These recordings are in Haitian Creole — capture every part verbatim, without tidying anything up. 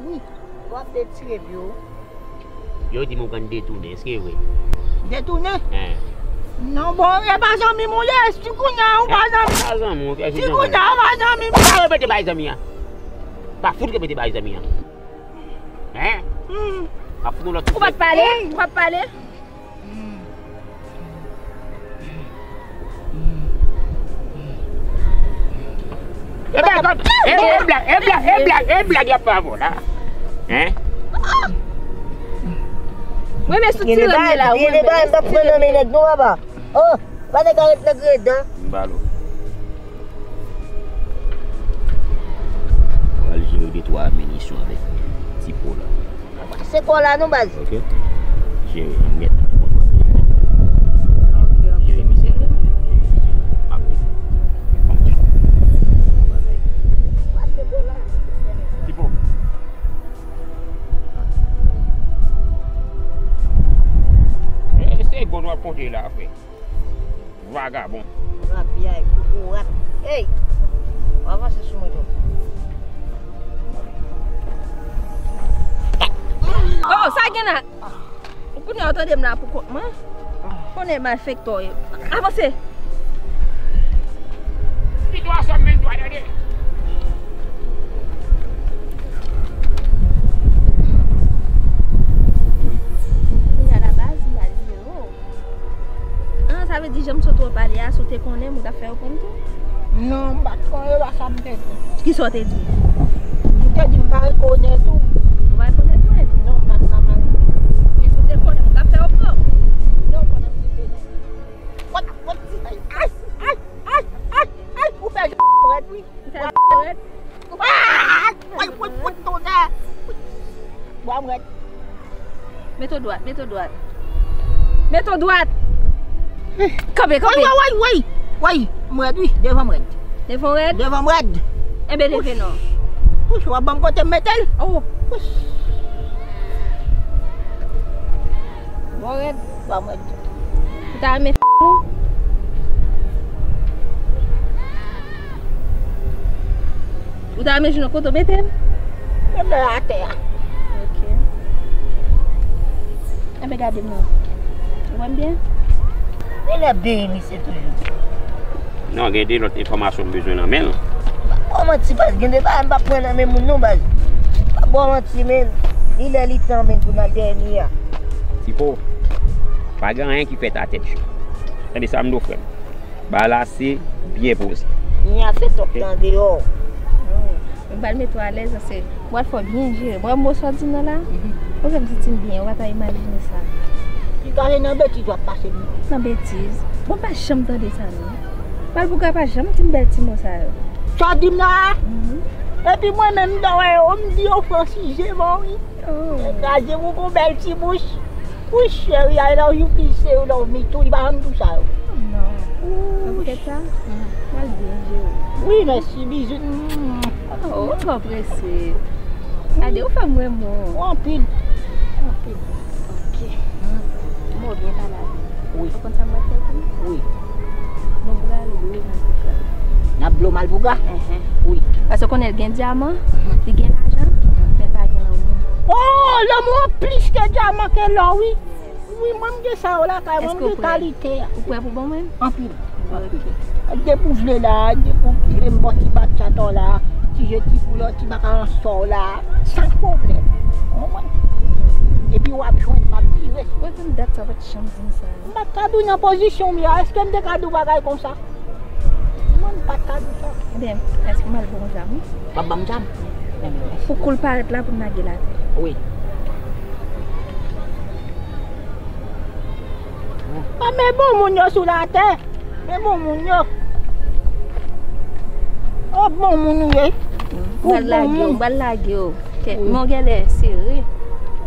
Wi, w ap detire pye w. Yo di m ou konn detounen, èske e vre? Detounen? Hein. Non, bon, e pa zanmi m ou ye, si kounye a ou pa zanmi m. Pa zanmi w, si kounye a ou pa zanmi m. Pa repete bay zanmi an. Pa fout repete bay zanmi an. Hein? Hmm. Pa fout yon lòt. Ou p ap pale? Ou p ap pale? E blag, e, e blag, e blag, e blag, e blag y ap fè avè w la. Hein? Mwen men sou ti rèm la, mwen men. M p ap pran nan men nèg non, papa. Oh, pa nèg arèt nan gredan. M ba l ou. Pral jere de twa minisyon avèk ti po la. Se kò la non baz. Ok. Jere, m gen tan pou mwen. Jere, misye. M ap vin. Fè m ti kou. Ti po. E, se gòl w ap konte la, frè. Vagabon. Rapyay, kokorat. Ey! W avanse sou mwen tou. Oh, sa gen la? Ou konnen w tande m la pou kont mwen? Konnen malfektè w ye. Avanse! Li dwa sòm men dwa tande. Kounye a la baz, m ba l nimewo. Ah, sa vle di jan m sot wè w pale a, si w te konnen m, ou t ap fè yo konn tou? Non, m pa t konnen, e pa sa m te di. Kisa w te di? M te di m pa rekonèt ou. Ou pa rekonèt mwen? Non, m pa t ka pale. Men si w te konnen m, ou t ap fè yo pran w? Non, pandan m te vini. What, what, ay, ay, ay, ay, ay, ay, ou fè jan rèd, wi. Ou fè jan rèd? Ah! Woy, woy, woy, tonnè! Bwa m rèd. Mete w dwat, mete w dwat. Mete w dwat! Kanpe, kanpe! Woy, woy, woy, woy! Woy! M rèd, wi, devan m rèd. Devan w rèd? Devan m rèd. Enben, leve non. Wouch, w ap ban m kote m mete l? Oh! Wouch! Bwa w rèd. Bwa m rèd. Ou ta renmen f ou? Ou ta renmen jwenn yon kote w mete l? Mete l atè a. Ok. Enben gade m non. Ou wè m byen? Genlè byen misye toujou. Non, gen de lòt enfòmasyon m bezwen nan men l. Pa ba w manti baz, gen de bagay m p ap pran nan men moun non baz. Pa ba w manti men. Li lè li tan men pou n al dèyè ni a. Tipo, pa gen anyen ki fèt a tèt cho. Tande sa m di w frè m. Bagay la se byen poze. Ni a se tòp nan deyò. Mwen pral mete w alèz, se, w pral fè w byen jere. Mwen, mo sa w di m nan la, ou fè m santi m byen, ou pa ta imajine sa. Li ka se nan betiz w ap pase m. Nan betiz? Mwen pa janm tande sa non. Malpougra pa janm di m bèl ti mo sa yo. Sa w di m la a? Epi mwen menm, m ta wè yo, m di yo fransize mò wi. Oh. Kraze pou gon bèl ti bouch. Wi, cheri, I love you, please say you love me too. Li pa janm di w sa yo. Oh, non. Nan poutèt sa, m al byen jere. Wi, mèsi, bizou. Oh, ou twò prese. Gade, ou fè m renmen w. Ou anpil. Anpil. Ok. Bon, byen pale avè m. Wi. Ou konn sa m pral fè pou ou? Wi. Nou pral lwe malpougra. N ap lwe malpougra? Enhen. Wi. Paske w konnen l gen dyaman, li gen lajan, men l pa gen lanmou. Oh, lanmou an plis ke dyaman, ke lò, wi. Wi, mwen m gen sa yo lakay mwen, m gen kalite a. Ou prè pou ban mwen? Anpil. Anpil. Depi w vle la, depi w vle m ba w ti batchat w la, ti je ti poulè, ti bakalan sa w la, san pwoblèm. Ou konprann? Epi w ap jwenn, m ap vire. Ou konn dat sa w pa t janm di m sa. M pa t ka di w nan pozisyon m ye a, èske m te ka di w bagay konsa? Mwen, m pa t ka di w sa. Ebyen, èske m al ba w zam, wi? W ap ban m zam? Enben, mèsi. Pou kou l parèt la, pou n lage l atè. Wi. A, men bon moun yo sou latè. Men bon moun yo. O, bon moun ou ye. M pral lage w, m pral lage w. Kè, men w genlè sere.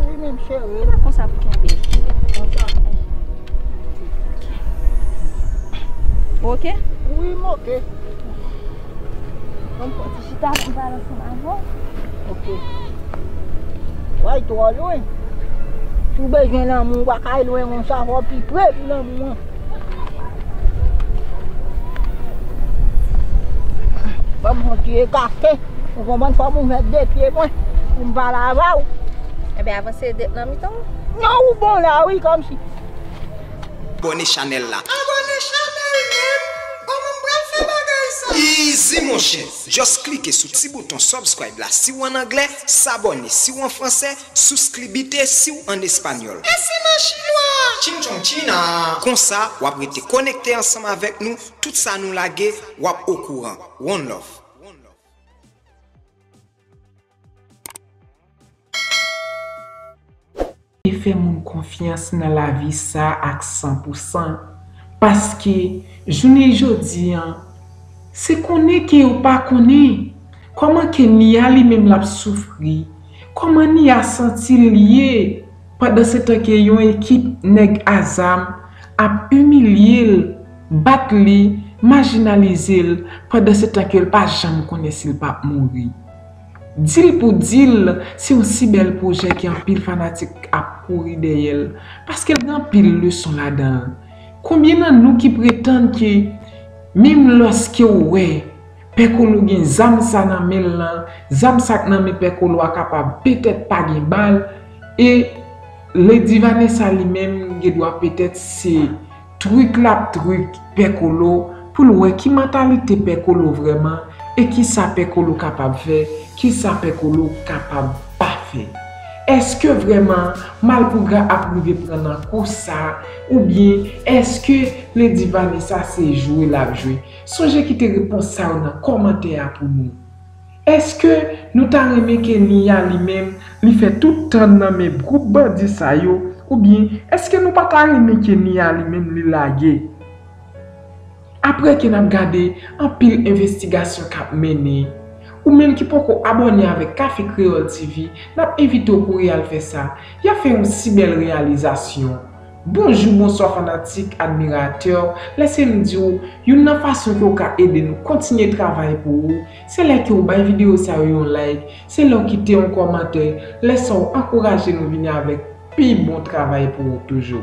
Wi, men m sere. E pa konsa pou kenbe. Konsa. Ou oke? Wi, m oke. Bon, pran ti chita pou m pale ansanm avè w. Oke. Way twò lwen. Si w bezwen lanmou, ou pa ka al lwen konsa, fò w pi pre pou lanmou an. Ban m fon ti ekate. Ou konprann, fò m ouvè de pye mwen. Pou m pale avè w. Ebyen, avanse dèt nan mitan w. Non, ou bon la, wi, kòmsi. Abòne chanèl la. Abòne chanèl menm? Kòman m pral fè bagay sa? Easy, monchè. Just klike sou ti bouton subscribe la si w ann anglè, s'abonner si w an fransè, suscribite si w ann espanyòl. E si m an chinwa? Ching chong china! Konsa, w ap rete konekte ansanm avèk nou, tout sa nou lage, w ap okouran. One love. E fè moun konfyans nan lavi sa ak san pou san. Paske, jounen jodi an, se konnen ke yo pa konnen kòman ke Nia li menm l ap soufri, kòman Nia santi l ye, pandansetan ke yon ekip nèg a zam ap imilye l, bat li, majinalize l, pandansetan ke l pa janm konnen si l p ap mouri. Di l pou di l, se yon si bèl pwojè ke anpil fanatik ap kouri dèyè l, paske l gen anpil leson ladan l. Konbyen nan nou ki pretann ke menm lòske w wè Pè Kolo gen zam sa nan men l lan, zam sa k nan men Pè Kolo a kapab petèt pa gen bal, e Lady Vanessa li menm gen dwa petèt se trik l ap trik Pè Kolo pou l wè ki mantalite Pè Kolo vrèman e kisa Pè Kolo kapab fè, kisa Pè Kolo kapab pa fè. Èske vrèman Malpougra ap rive pran nan kou sa, oubyen èske Lady Vanessa se jwe l ap jwe? Sonje kite repons sa yo nan kòmantè a pou nou. Èske nou ta renmen ke Nia li menm li fè tout tan nan men gwoup bandi sa yo, oubyen èske nou pa ta renmen ke Nia li menm li lage? Apre ke n ap gade anpil envestigasyon k ap mennen, ou menm ki poko abòne avèk Kafe Kreyòl TV, n ap envite w pou w al fè sa. Y ap fè yon si bèl reyalizasyon. Bonjou, bonswa fanatik, admiratè, lèse m di w youn nan fason ke w ka ede nou kontinye travay pou ou, se lè ke w bay videyo sa yo yon like, se lè w kite yon kòmantè, lè sa w ankouraje nou vini avèk pi bon travay pou ou toujou.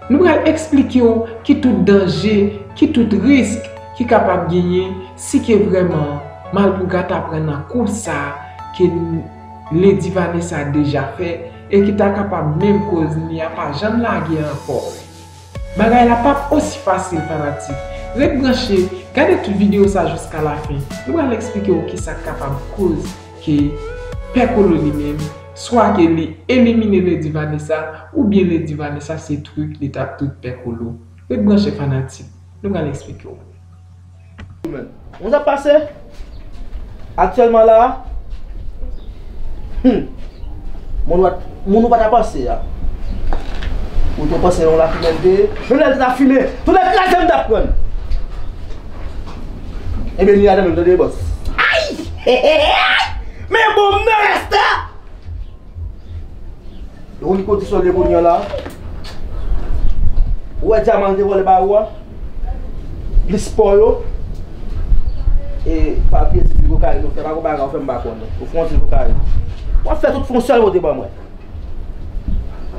Nou pral eksplike w ki tout danje, ki tout risk ki kapab genyen si ke vrèman Malpougra ta pran nan kou sa ke Lady Vanessa deja fè e ki ta kapab menm koz Nia pa janm lage ankò. Bagay la p ap osi fasil fanatik. Ret branche, gade tout videyo sa jiska lafen. Nou pral eksplike w kisa k kapab koz ke Pè Kolo li menm, swa ke li elimine Lady Vanessa, oubyen Lady Vanessa se trik li t ap trik Pè Kolo. Ret branche fanatik, nou pral eksplike w. Moun ap pase aktyèlman la. Hmm. Moun ou pa ta panse a. Ou te panse yon lafimen l te ye. Menm lè l te ta fimen, tou nèt kraze m t ap pran. Ebyen li a nan menm tande bòs. Ay! Men bon nan rasta. Ou konn ki kondisyon l ye kounye a la? Ou wè dyaman l te vòlè ba ou a? Plis pò yo. E papye ti fil kokayin ou fè, pa gon bagay ou fè m pa konnen. Ou fè yon ti kokayin. W ap fè tout fè yon sèl kote ban mwen.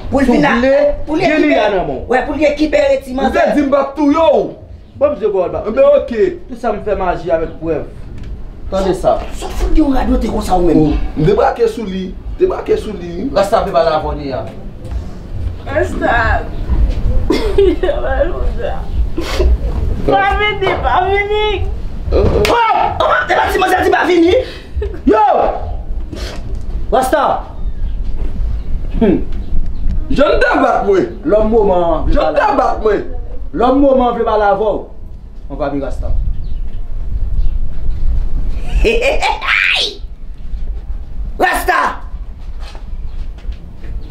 Pou l vin a. Pou l gen li a nan men w. Wè, pou l rekipere ti manzè. Ou te di m p ap touye w. Ban m zye kòl ba. Enben oke. Tout sa m fè maji avèk prèv. Tande sa. Sa w fout gen yon radote konsa ou menm? M debrake sou li. Debrake sou li. Rasta vle pale avè w de a. Rasta. Pa vini, pa vini. Oh! Oh! Te pati manzè di pa vini. Yo! Rasta! Hmm. Jan n ta bat mwen! Lòm moman an vle pale avè w. Jan n ta bat mwen! Lòm moman an vle pale avè w. Ann pa vin Rasta. Rasta!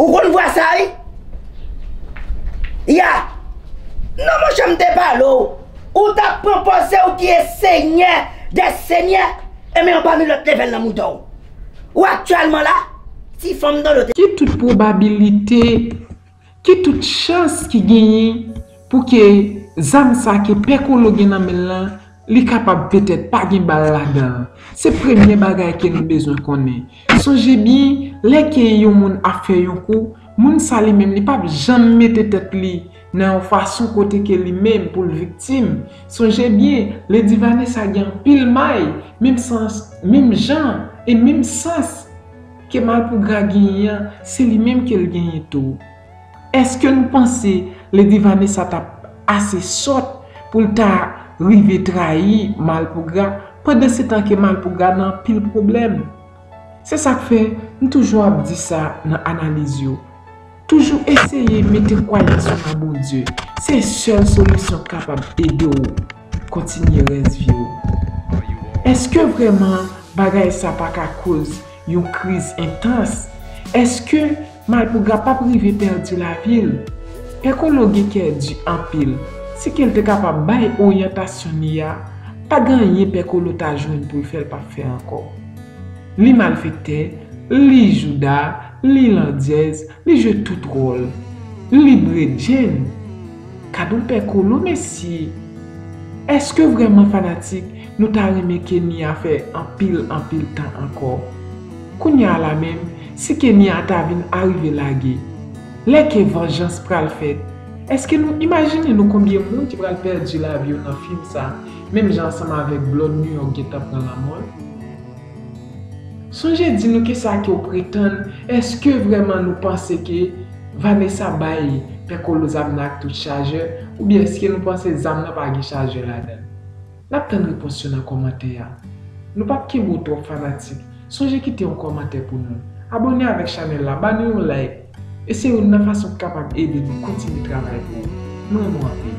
Ou konn vwa sa wi? Ya! Non monchè m te pale w. Ou t ap pran pòz se ou ki e senyè dè senyè. E men yon pami lòt levèl nan mouda w. Ou aktyèlman la, ti fanm dolo te. Ki tout pwobabilite, ki tout chans ki genyen pou ke zam sa ke Pè Kolo gen nan men l lan, li kapab petèt pa gen bal ladan l? Se premye bagay ke nou bezwen konnen. Sonje byen, lè ke yon moun ap fè yon kou, moun sa li menm li p ap janm mete tèt li nan yon fason kote ke li menm pou l viktim. Sonje byen, Lady Vanessa gen anpil may, menm sans, menm jan e menm sans ke malpougra genyen an, se li menm ke l genyen tou. Èske nou panse Lady Vanessa t ap ase sòt pou l ta rive trayi malpougra pandan se tan ke malpougra nan anpil pwoblèm? Se sa k fè m toujou ap di sa nan analiz yo. Toujou eseye mete kwayans ou nan Bondye. Se sèl solisyon k kapab ede w kontinye rès vi w. Èske vrèman bagay sa pa ka koz yon kriz entans? Èske malpougra p ap rive pèdi lavi l? Pè Kolo gen kè di anpil. Si ke l te kapab bay oryantasyon li a, pa gen anyen Pè Kolo ta jwenn pou l fè l p ap fè ankò. Li malfektè, li jouda, li landyèz, li jwe tout wòl. Li bredjenn. Gad on Pè Kolo, mesye! Èske vrèman fanatik nou ta renmen ke Nia fè anpil, anpil tan ankò? Kounye a la menm, si ke Nia ta vin arive lage, lè ke vanjans pral fèt, èske nou imajine nou konbyen moun ki pral pèdi lavi yo nan fim sa, menm jan ansanm avèk Blood New York gentan pran lanmò l? Sonje di nou kisa ke w pretann, èske vrèman nou panse ke Vanessa bay Pè Kolo zam nan ak tout chajè, oubyen èske nou panse zam nan pa gen chajè ladan l? N ap tann repons yo nan kòmantè a. Nou p ap kenbe w twòp fanatik, sonje kite yon kòmantè pou nou. Abòne avèk chanèl la, ba nou yon like. E se youn nan fason k kapab ede nou kontinye travay pou ou. Nou renmen w anpil.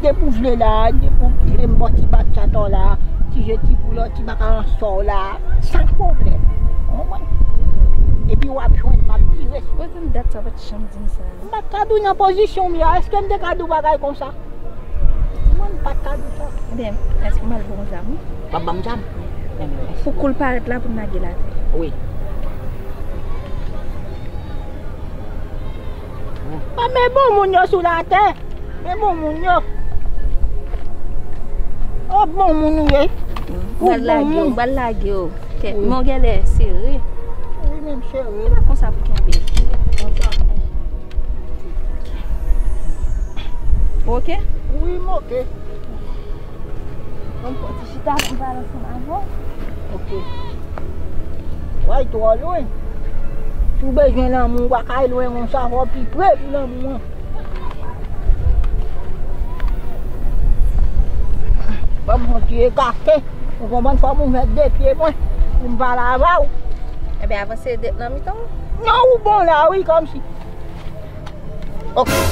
Depi w vle la, depi w vle m bò ti bat chatò la, ti je ti boulò, ti bakalan sò w la, san pwoblèm. Ou konprann? Epi w ap jwenn m ap tire sou. Poze m dat sa, w pa t janm di m sa. M pa t ka di w nan pozisyon m ye a, èske m te ka di w bagay konsa? Mwen, m pa t ka di w sa. Ebyen, èske m al ba w zam, wi? W ap ban m zam? Pou kou l parèt la, pou n lage l atè. Wi. A, men bon moun yo sou latè. Men bon moun yo. O, bon moun ou ye. M pral lage w, m pral lage w. Kèt, men w genlè sere. Wi, men m sere. E pa konsa pou kenbe. Ou oke? Wi, m oke. Bon, fò ti chita pou m pale ansanm avè w. Oke. Way twò lwen. Si w bezwen lanmou, w pa ka al lwen konsa, fò w pi pre pou lanmou an. Ban m yon ti ekate. Ou konprann, fò m ouvè de pye mwen pou m pale avè w. Ebyen, avanse de nan mitan w. Non, ou bon la, wi, kòmsi. Oke.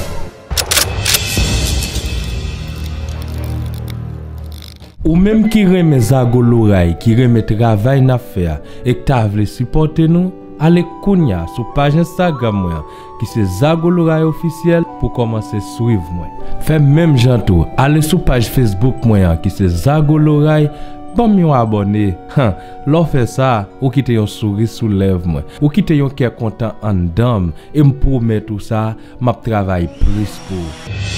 Ou menm ki renmen Zago Loray, ki renmen travay n ap fè a, e k ta vle sipòte nou, ale kounya sou paj Instagram mwen an, ki se Zago Loray Ofisyèl, pou kòmanse swiv mwen. Fè menm jan tou, ale sou paj Facebook mwen an, ki se Zago Loray, ban m yon abòne. Han, lè w fè sa, ou kite yon souri sou lèv mwen, ou kite yon kè kontan anndan m, e m pwomèt ou sa, m ap travay plis pou ou.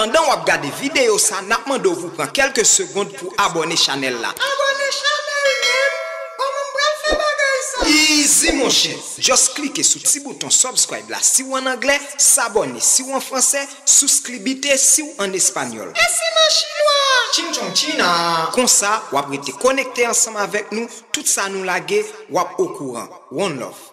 Pandan w ap gade videyo sa, n ap mande w pou pran kèlke segond pou abòne chanèl la. Abòne chanèl menm? Kòman m pral fè bagay sa? Easy, monchè! Just klike sou ti bouton subscribe la si w ann anglè, s'abonner si w an fransè, souskribite si w ann espanyòl. E si m an chinwa? Chin chong China! Konsa, w ap rete konekte ansanm avèk nou, tout sa nou lage, w ap okouran. One love.